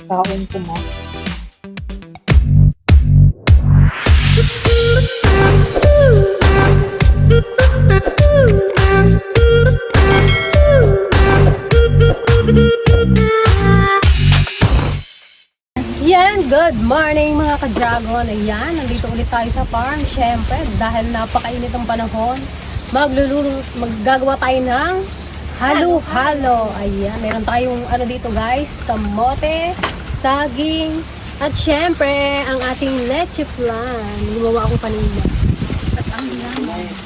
Kaon ko mo. Yan, good morning mga ka-dragon. Ayan, nandito ulit tayo sa farm. Siyempre, dahil napakainit ang panahon, maggagawa tayo ng halo-halo. Ayan, meron tayong ano dito guys, kamote, saging, at siyempre, ang ating leche flan. Gumawa ako kanina.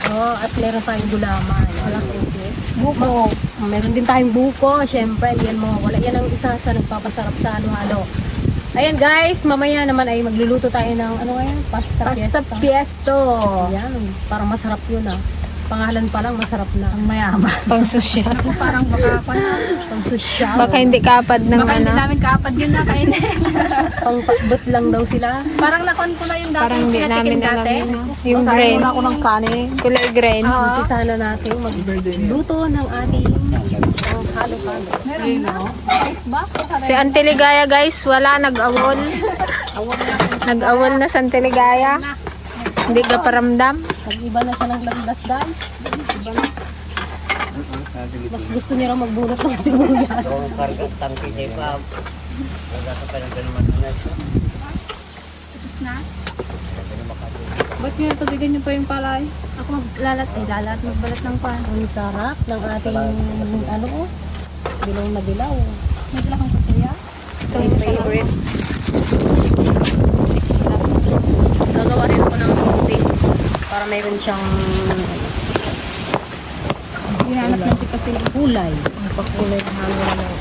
Oh, at meron tayong gulaman. Wala sa buko. Meron din tayong buko. Siyempre, yan mga wala. Yan ang isa sa nagpapasarap sa halo-halo. Ayan guys, mamaya naman ay magluluto tayo ng ano ngayon? Pasta Piesto. Ayan, parang masarap yun ah. Pangalan pa lang masarap na. Ang mayaman. Pang sosyal. Parang baka pang sosyal. Baka hindi kapad ng Baka hindi ano. namin kapad yun na kain. Pang pakbot lang daw sila. Parang nakon ko na yung dati. Parang hindi namin alam yun. Yung Sabi grain. muna ako ng kanin. Kulay grain. Umpisa na natin magluto ng ating halo-halo. Meron na? Ba? Si Auntie Ligaya guys, wala nag-awol. Nag-awol na sa Auntie Ligaya. Hindi ka paramdam. Nag-iba na siya ng landas guys. Iba na. Mas gusto niya raw magbunot ng sibuyas. Ba't nyo natubigan nyo pa yung palay? Ako magbalat ng pan. Ang sarap ng ating ano oh. Dilaw na dilaw. May dala kang kutsaya? Ito yung favorite. Gagawa rin ako ng konti para mayroon siyang hinanap natin kasi kulay. Ang pagkulay ng hangin na lang.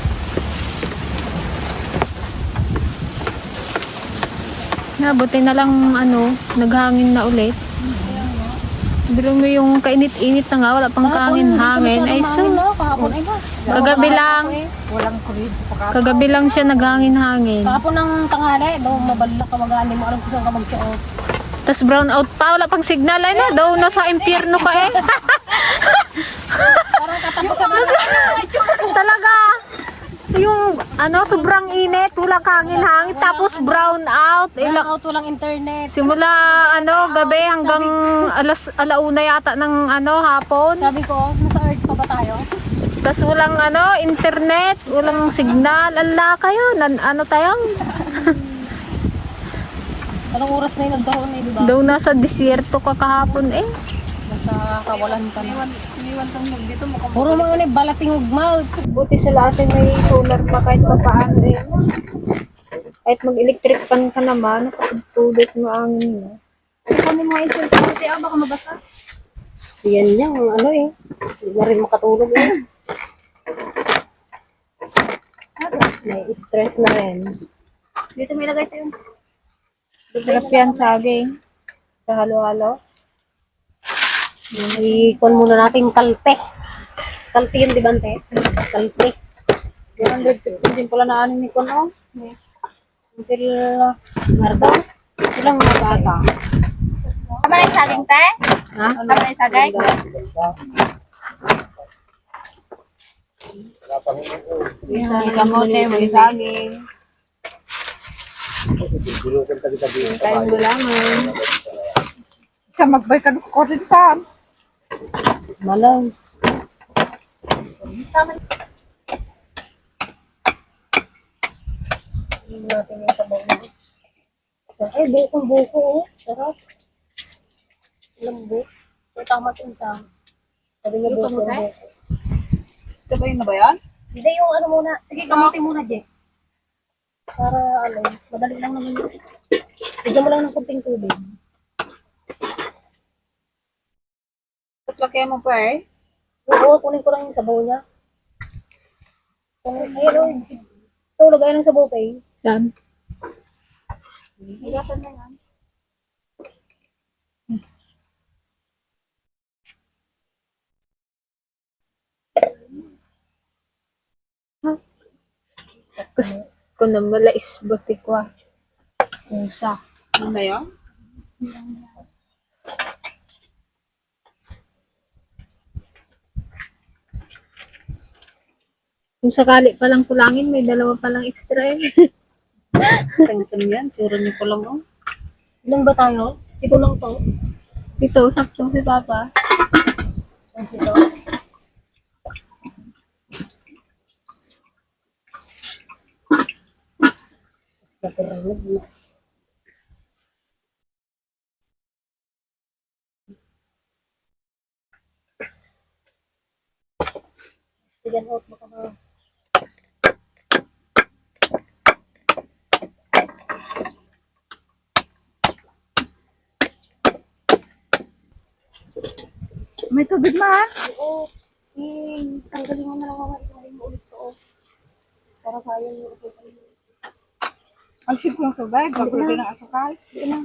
Buti na lang ano, naghangin na ulit. Bilong mo yung kainit-init na nga, wala pang hangin. Ay sus. Kagabi lang. Walang kurid. Kagabi lang siya naghangin-hangin. Kahapon ng tanghali, daw mabalila ka magaan mo alam kung saan ka magsuot. Tapos brown out pa, wala pang signal. Ay na, daw nasa impyerno ka eh. Parang katapusan na Talaga. Yung ano, sobrang init, wala hangin-hangin, tapos brown out. out, walang internet. Simula ano, gabi hanggang alauna yata ng ano, hapon. Sabi ko, nasa earth pa ba tayo? Tapos walang ano, internet, walang signal. Ala kayo, ano tayong? Anong oras na yung nagkaroon eh, di ba? Daw nasa disyerto ka kahapon eh. Nasa kawalan ka na. Puro mga ni balating mouth. Buti sila atin may solar pa kahit pa paano eh. Kahit mag-electric pan ka naman, nakatulog mo angin mo. Kami mga insultante, baka mabasa. Yan niya, ano eh. Hindi na rin makatulog eh. May stress na rin. Dito may lagay tayo. Sarap yan saging. Sa halo-halo. Ikon muna natin kalte. Kalte yun, di ba, ante? Kalte. 150 din pala na ano ni Kono. Until Mardo? ilang mga bata. Tama na yung saging, te? Ha? Tama na yung saging? May kamote, may saging. Tayong gulaman. Siya magbay ka ko rin saan? Malang. Tama. Natin yung sabaw na. Ay, buko oh. Sarap. Lambot. Tama ito isang. Sabi niya buko. Ito ba yun na ba yan? Hindi, yung ano muna. Sige, kamuti muna, Jack. Para ano, Madali lang naman yun. bigyan mo lang ng kunting tubig. Laki mo pa eh. Oo, kunin ko lang yung sabaw niya. Ayun o. Ito, lagay ng sabaw kayo. Saan? Higatan na yan. Gusto ko na malais batikwa. Usa. Ano na yan? Kung sakali palang kulangin, may dalawa palang extra eh. Tangkan yan. Puro niyo ko lang, oh. Ilan ba tayo? Ito lang to. Ito, saktong si Papa. Ito. Nakaralog na. Sige, hot mo ka ba? May tubig man? Oo. Tanggalin mo na lang ako. Tanggalin mo ulit to. Para kaya mo ito. Ang sip ng tubig, pagkulo ng asukal. Sige na.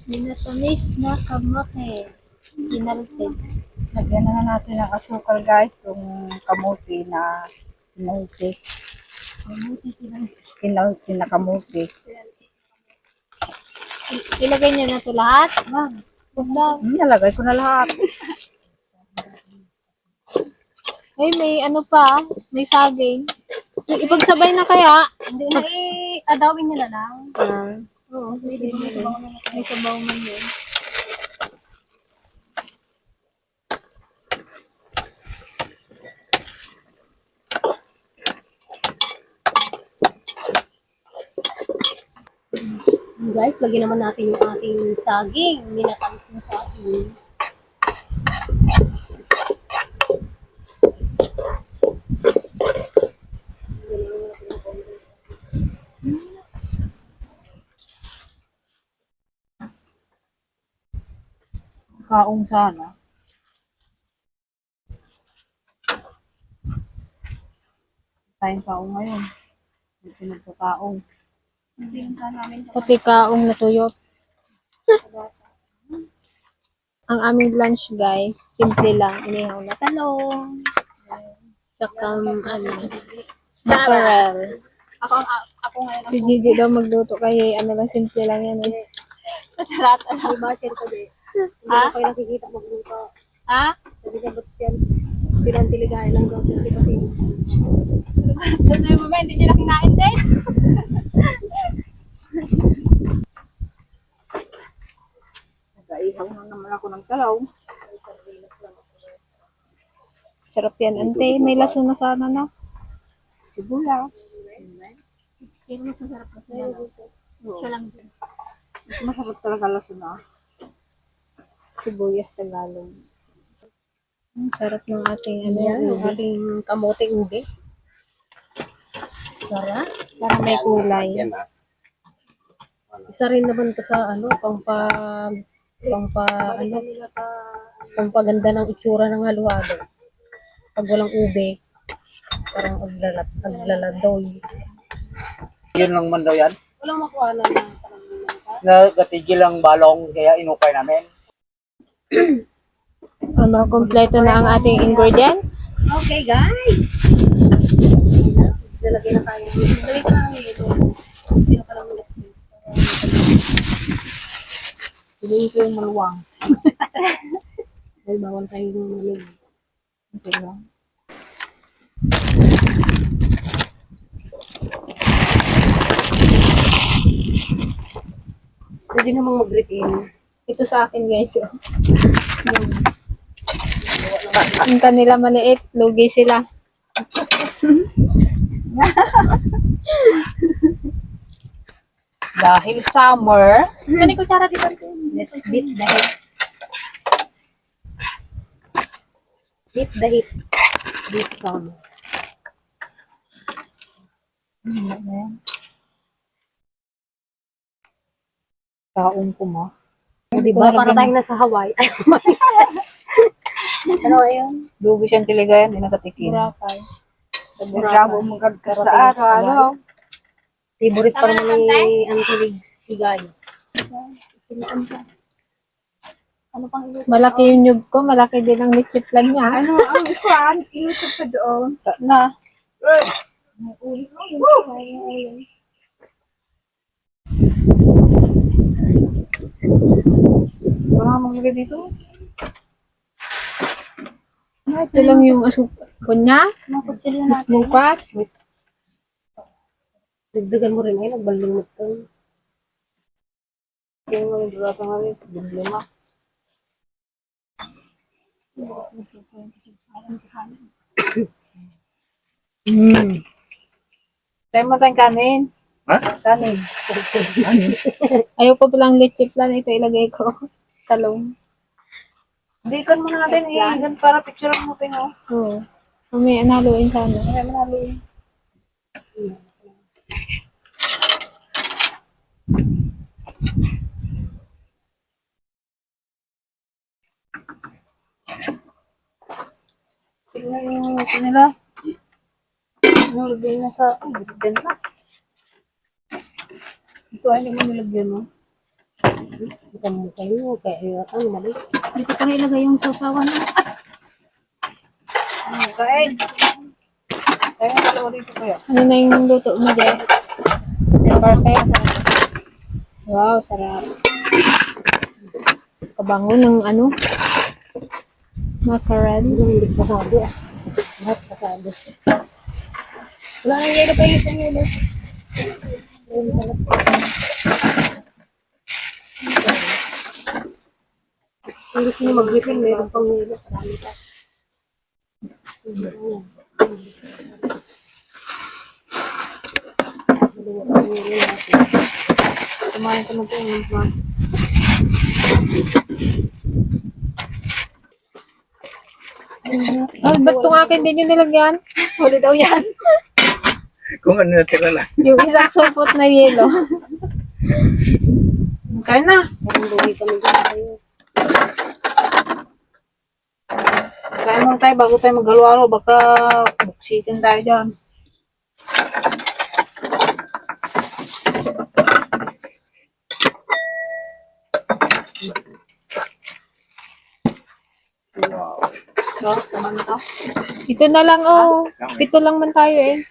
Minatamis na kamote. Kinalted. Lagyan na natin ng asukal guys, itong kamuti na sinuti. Kinuti na kamuti. Ilagay niya na ito lahat. Huwag daw. Nalagay ko na lahat. Ay, may ano pa. May saging. Ipagsabay na kaya. Hindi na adawin niyo na lang. Oo, pwede mo. May sabaw man yun. Guys, lagyan naman natin yung ating saging. Minatamis ng saging. Kaong sana. Tayong kaong ngayon. Hindi nagkakaong. Pati kaong natuyot. Ang aming lunch guys, simple lang. Inihaw na talong. Tsaka mackerel. Ako ngayon Si Gigi daw magluto kay ano lang, simple lang yan eh. ang basher ko din. Hindi ko kayo nakikita magluto. Ha? Sabi ka ba't yan? Pinantiligay lang daw. Kasi Doon yung moment, hindi nyo na kinain din. Nag-aihang na naman ako ng talaw. Sarap yan, ante. May laso na sana na. Sibuyas. pero mas masarap kasi yan. Siya lang din. Masarap talaga laso na. Sibuyas sa lalong. Sarap ng ating ano Yan, yung ubi. ating kamote ube. Sarap. Para may kulay. Isa rin naman to sa ano, pampaganda ng itsura ng haluado. Pag walang ube, parang aglaladoy. Yun lang man daw yan. Walang makuha na lang. Nagatigil ang balong kaya inukay namin. Ano, kompleto na ang ating ingredients. Okay, guys. Lalagay na tayo. Lalagay na namin ito. Hindi na palang ulit. Piliin ko yung maluwang. Ay, bawal tayo ng malig. Ito lang. Pwede namang mag-retain. Ito sa akin guys. Yung kanila maliit, lugi sila. Dahil summer, Kani ko tsara dito. Let's beat the heat. Beat the heat. This summer. kaong ko mo. Di ba? Para tayong nasa Hawaii. Ay, ano yun? Lugi siyang tiligayan, hindi nakatikim. Burakay. Bravo mo sa araw. Favorite pa naman ni Antilig Higay. Malaki yung nyug ko, malaki din ang litsiplan niya. Ano ang ikuan? Ilusog ka doon. Na. Wala mong lagay dito. Ito lang yung asukal. Kunya? Mga kutsilyo natin. Bupat? Dagdagan mo rin ay nagbalimot ka. Yung mga dura pa nga rin. Problema. Tayo mo tayong kanin. Ha? Kanin. Ayaw pa palang leche plan. Ito ilagay ko. Talong. Hindi kan mo natin eh. Gan para picture mo tayo. Oo. May analuin sana. Kaya manalo eh. Tingnan yung ito nila. Nilagay na sa bigyan na. Ito ay naman nilagyan mo. Bukan mo kayo, kaya ang mali. Dito pa ilagay yung sasawan. Kain. Kaya nga dalawa dito kaya. Ano na yung luto mo dyan? Perfect. Wow, sarap. Kabango ng ano? Mackerel. Hindi pasado ah. Lahat pasado. Wala nang yelo pa yung isang yelo. Kung gusto nyo mag-gripping, meron pang yelo. Marami pa. Kumain ko na ito yung mga. Oh, ba't kung akin din yung nilagyan? Huli daw yan. Kung ano natira lang. Yung isang supot na yelo. Kain na. Parang buhay kami dyan kayo. Kain muna tayo bago tayo mag-halo-halo. Baka buksitin tayo dyan. So, tama na to. Ito na lang, oh. Pito lang man tayo eh.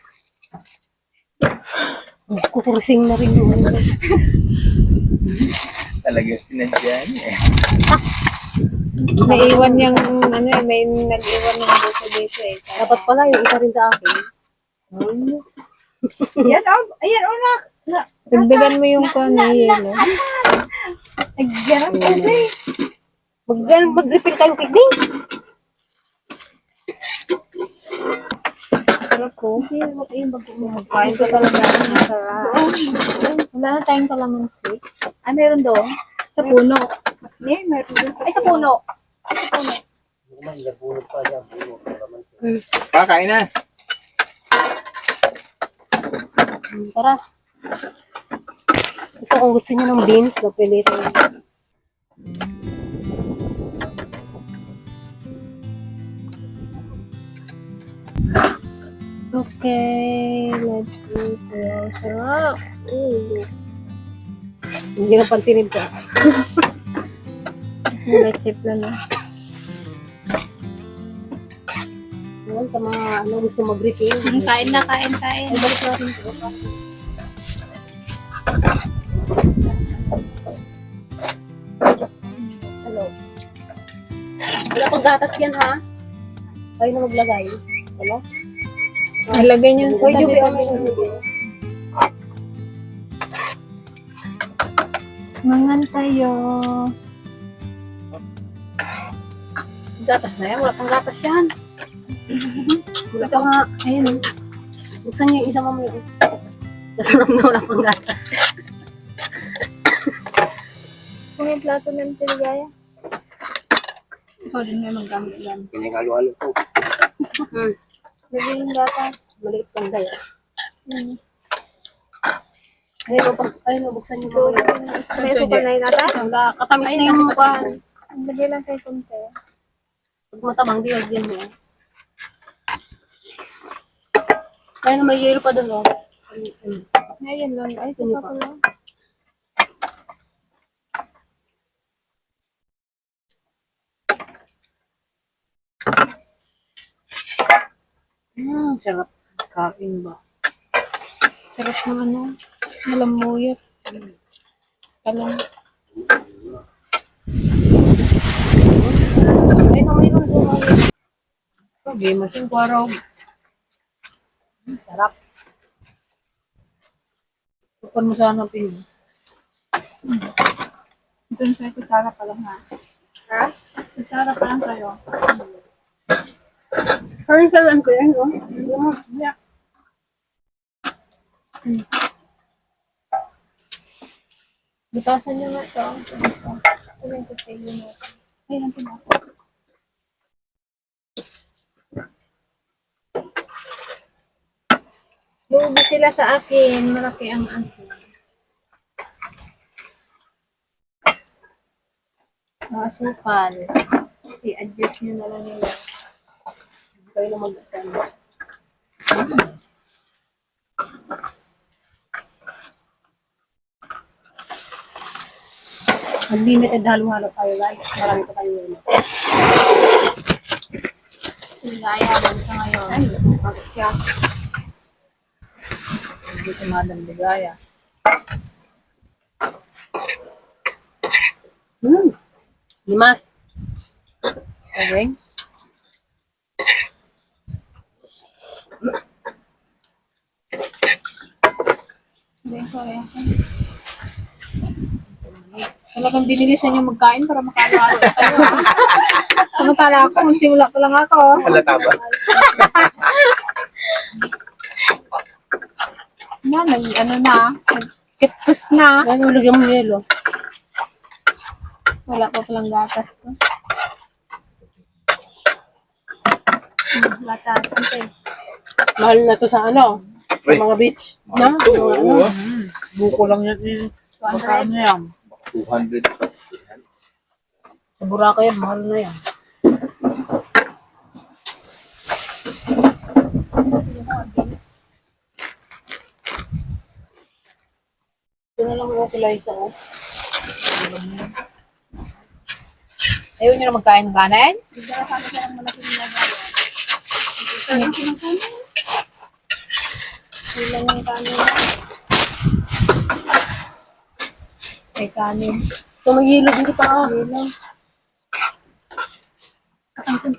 Kukursing na rin yung ano. Talaga sinadyan eh. May iwan yung, ano eh, may nag-iwan ng buto dito eh. Dapat pala yung isa rin sa akin. Ayan, ayan, una. Dagdagan mo yung na yelo. Ayan, okay. Mag-refill tayo pigning. Sarap ko. Kain ko talaga. Masarap. Wala na tayong kalamansi. Ah, meron doon? Sa puno. Meron doon. Ay, sa puno. Pakain na. Tara. Ito kung gusto niyo ng beans, pwede ito. Okay, let's eat. Wow, sarap. Hindi na pantinin ko. Leche plan na. Yan, sa mga ano gusto mag-refill. Kain na, kain. Ay, balik natin ito. Hello. Wala pang gatas yan ha. Kayo na maglagay. Hello? Ilagay niyo sa Uy, Juby, dito. ano yun? Mangan tayo. Gatas na yan. Wala pang gatas yan. Ito nga. Ayun. Buksan niyo yung isa mamaya. Nasarap na wala pang gatas. Kung yung plato ng tiligaya. Ikaw din may maggamit yan. Pinagalo-halo ko. Lagay yung gatas. Maliit lang tayo. Ayun, buksan niyo mamaya. May sukal na yun ata? Wala, katamis na yung mukha. Lagay lang tayo konti. Pag matamang, di wag yan mo. Kaya na may yelo pa doon, oh. Ngayon lang. Ay, Ano saka pa? pala. Sarap. Kain ba? Sarap ng ano. Malamuyot. Talong. Ayun, mayroon doon. Di masing kwaraw. Sarap. Tukan mo sana ang pili. Doon sa kutsara pa lang ha. Ha? Kutsara pa lang kayo. Sorry sa lang ko yan, oh. Yeah. Butasan niyo nga ito. Ano yung kutsilyo mo? Ayun, ito na. Lugi sila sa akin. Malaki ang akin. Mga asukal. I-adjust nyo na lang nila. Kayo na mag-asama. Unlimited halo-halo tayo guys. Marami pa tayo yun. Ligaya lang sa ngayon. Ay, bakit siya? Hindi si Madam Ligaya. Limas. Okay. Hindi ko eh. Talagang binilisan yung magkain para makalo-halo tayo. Samantala ako, magsimula pa lang ako. Halata ba? Ano na, kitkus na. Ano, lagyan mo yelo. Wala pa palang gatas. Gatas, ante. Mahal na to sa ano? Sa Uy. mga beach. Na? Mga ano? Buko lang yan eh. 200. yan? 200. Sa Boracay yan, mahal na yan. Ito na lang ako kulay sa o. Ayaw nyo na magkain ng kanin? Ilan yung kanin? May kanin. Tumagilo din kita o.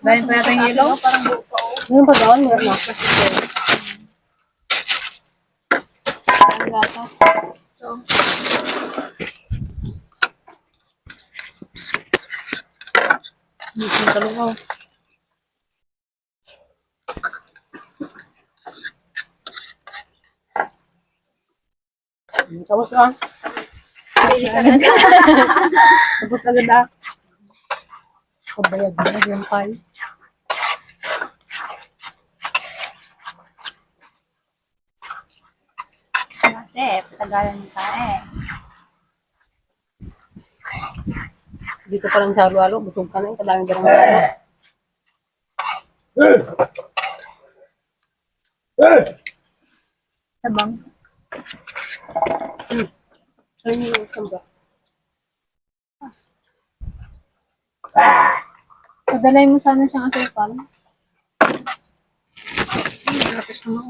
Dahil pa natin yung ilaw? Ngayon pa doon? Meron na. Parang gatas. So, Hindi ko talungaw. Tapos ka. pili ka na sa Tapos agad ah. Kabayag na yung pal. Kasi, patagalan ng kain. Dito pa lang sa halo-halo, busog ka na yung kadaming darang halo. sabang. Ayun yung isang ba? Padalay mo sana siyang asukal.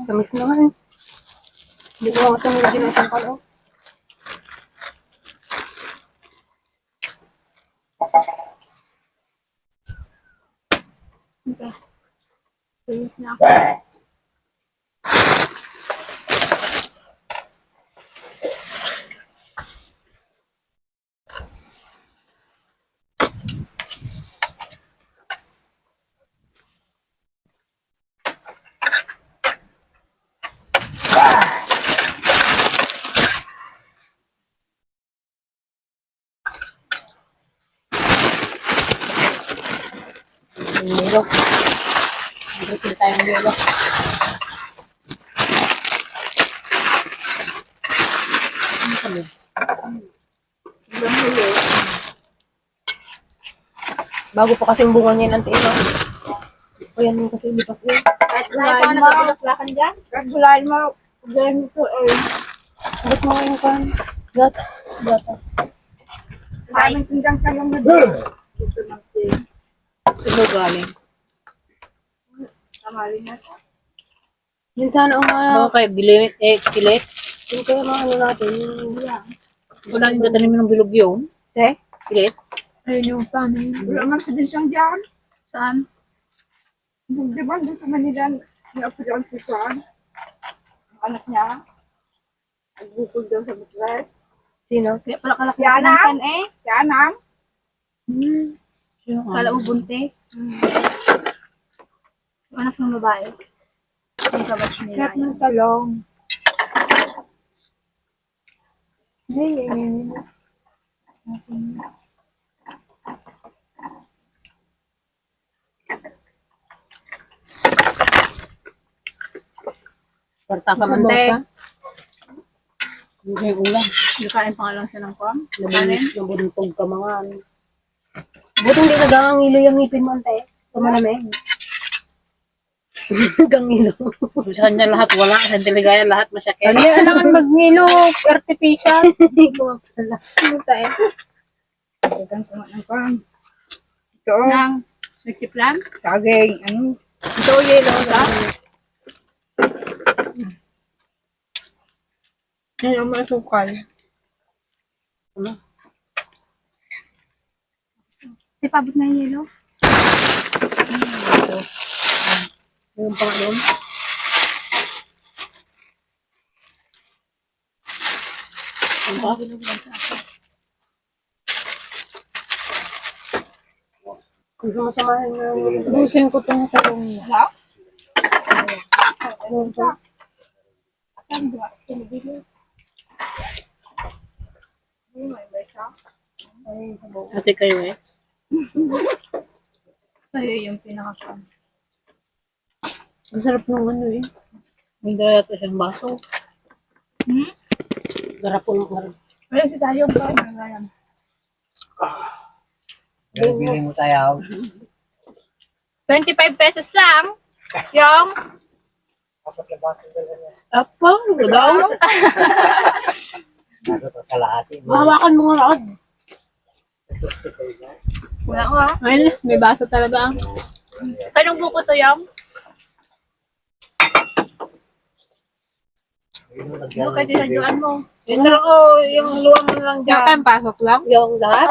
Kamis naman eh. Hindi ko lang matang lagi ng isang palo. Okay. Finish na ako. Yung yelo. Hindi tayo ng yelo. Ano kami? Bago pa kasing bunga niya ng tino. O yan yung kasi lipas eh. Kahit gulayin mo, Nagulakan dyan? kahit gulayin mo, gulayin mo ito eh. Ba't mo yung kan? Gata. Gata. Maraming tindang ka lang na doon. Dito ng tea. Ito galing. Kamali na siya. Yun sana ang mga kayo, gilit, kilit. Yung kaya mga ano natin, yung yan. Wala nang dadalim ng bilog yun. Kilit. Ayun yung paano yun. Wala man sa dinsang dyan. Saan? Di ba doon sa Manila, ni-appeal si Juan, ang anak niya, nagbukod daw sa Butres. Sino? Kaya pala kalaki Si Anam? eh. Si Anam? Kala mo buntis. Yung anak ng babae. Yung kabatch nila. Kaya ng talong. Hindi. Kwarta ka mantek. Hindi ulam. Nakain pa nga lang siya ng kwam. Nabuntog ka mga ano. Buti hindi nagangangilo yung ngipin mo, ante. Kumalamig. Nagangilo. Sa kanya lahat wala. Sa deligaya lahat masyakit. Hindi, alangan magngilo, artificial. Hindi ko mapala. Ano tayo? Dagan ko nga ng pang. Ito, Nang nagsiplan? saging, ano, Ito yellow lang. ano ang masukal. Di pabot na yung yellow? Yung pangalon. Ang pa? Kung sumasamahin na yung Busin ko itong talong niya. ate kayo eh. Sa'yo yung pinaka Ang sarap ng ano eh. May dala ito siyang baso. Garapon mo garap. Ayun si tayo pa. Nangalan. Bili mo tayo. 25 pesos lang. Yung Apa? Daw? Nasa sa kalahati. Mahawakan mo nga rod. wala ko ah. Ayun, may baso talaga. Kanong buko to yung? Buko tinajuan mo. Yun na lang yung luwang mo na lang Yung dyan. pasok lang. Yung lahat.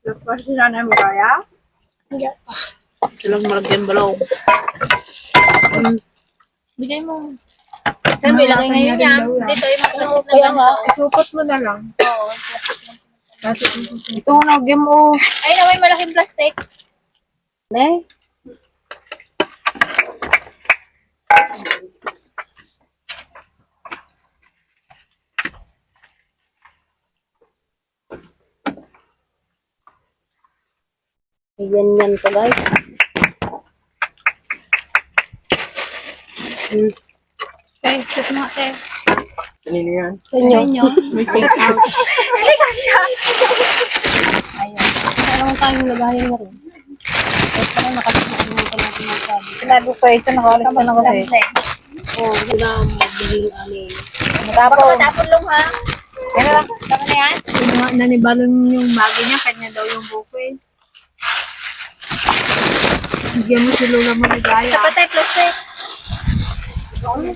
Tapos sila na mo kaya? Silang malagyan balaw. Bigay mo. Saan may lagay ngayon yan? Dito yung mga Kaya nga, Isupot mo na lang. Oo. ito nga nagyan mo. Ay na may malaking plastic. Ne? Yan to guys. Okay, ito mo ate. Kanino yan? Inyo. Inyo. May take out. Hindi ka siya. Parang tayong lagayan na rin. At parang nakasimulan natin magsabi. Sinabi ko ito, nakaulit ko na kasi. Oo, wala magbiling amin. Baka matapon lang ha. Yan lang. Tama na yan. Nanibalon yung bagi niya. Kanya daw yung buko eh. Bigyan mo si Lola mo ligaya. Dapat tayo plastic.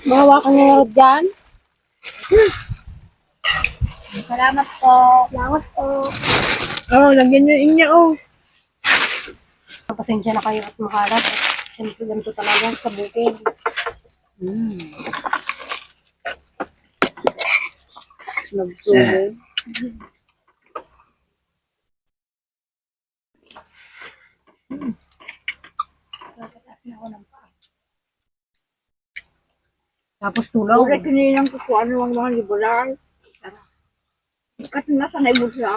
Mahawakan niyo nga rod dyan. Salamat po. Salamat po. Oo, lagyan niyo inya, oh. Pasensya na kayo at makalat. Siyempre ganito talaga sa bukid. Nagsubo. Tapos tulaw. Uri kinilang kukuha ng mga libular. Kasi nasa naibog siya.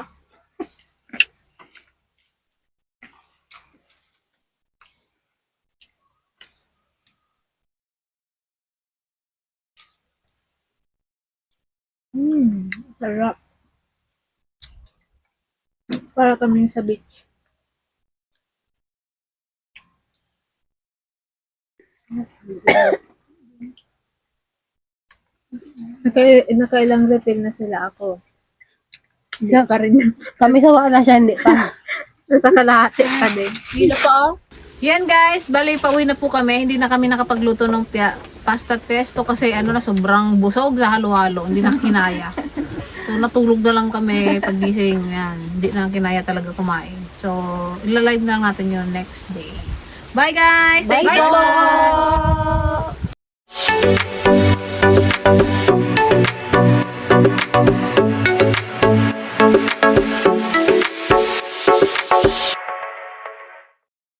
Sarap. Para kami sa beach. Nakailang refill na sila ako. Hindi pa rin. Kami sa wala siya, hindi pa. Sa kalahati pa din. Hila pa. Yan guys, bali pauwi na po kami. Hindi na kami nakapagluto ng pasta pesto kasi ano na sobrang busog sa halo-halo. Hindi na kinaya. So natulog na lang kami pagising. Yan. Hindi na kinaya talaga kumain. So ilalive na natin yun next day. Bye guys! Bye, Thank you bye. for